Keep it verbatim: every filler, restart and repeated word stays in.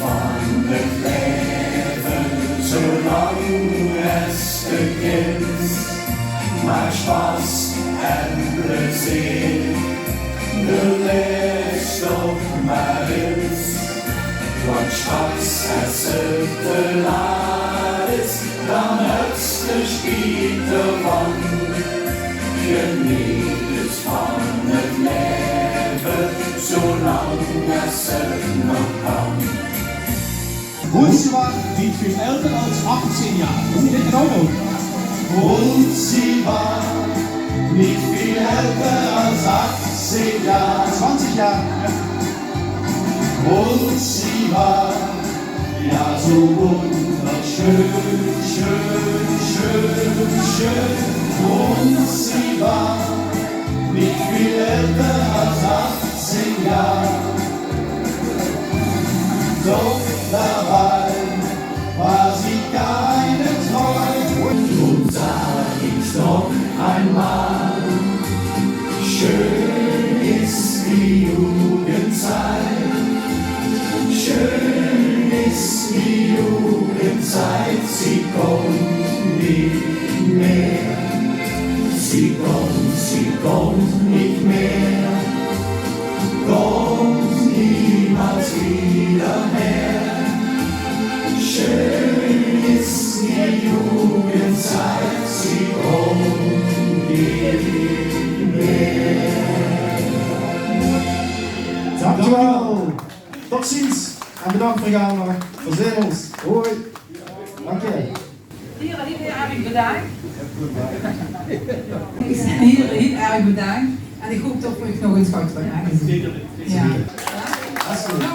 Van 't laeve, zoe lang es te kins, maak sjpas en plezeer. De laefs toch mer ins, want sjpas es 't te laat is, dan höbs te sjpiet d'rvan. Geneet dus van 't laeve, zoe lang es 't nog kan. Woensdag, nit väöl älder es achtzehn Johr. Is dit Ronald? Woensdag, nit väöl älder es achtzehn Johr. Zwanzig Johr. Woensdag, ja, zoe wunderschöön, schöön, schöön, schöön. Woensdag, nit väöl älder es achtzehn Johr. Doch dabei war sie keine Treu. Drum sag ich's noch einmal: Schön ist die Jugendzeit, schön ist die Jugendzeit, sie kommt nicht mehr. Sie kommt, sie kommt nicht mehr, kommt niemals wieder her. Schön ist die Jugendzeit, sie kommt nicht mehr. Dankjewel. Tot ziens en bedank veur 't gaon. Veer zeen ós. Hoi. Dank je. Hieël, hieël erg bedank. Ich zèk hieël, hieël erg bedank. En ich haop det v'r uch nog ins gaw trök moge zeen. Zeker. Ja. Absoluut.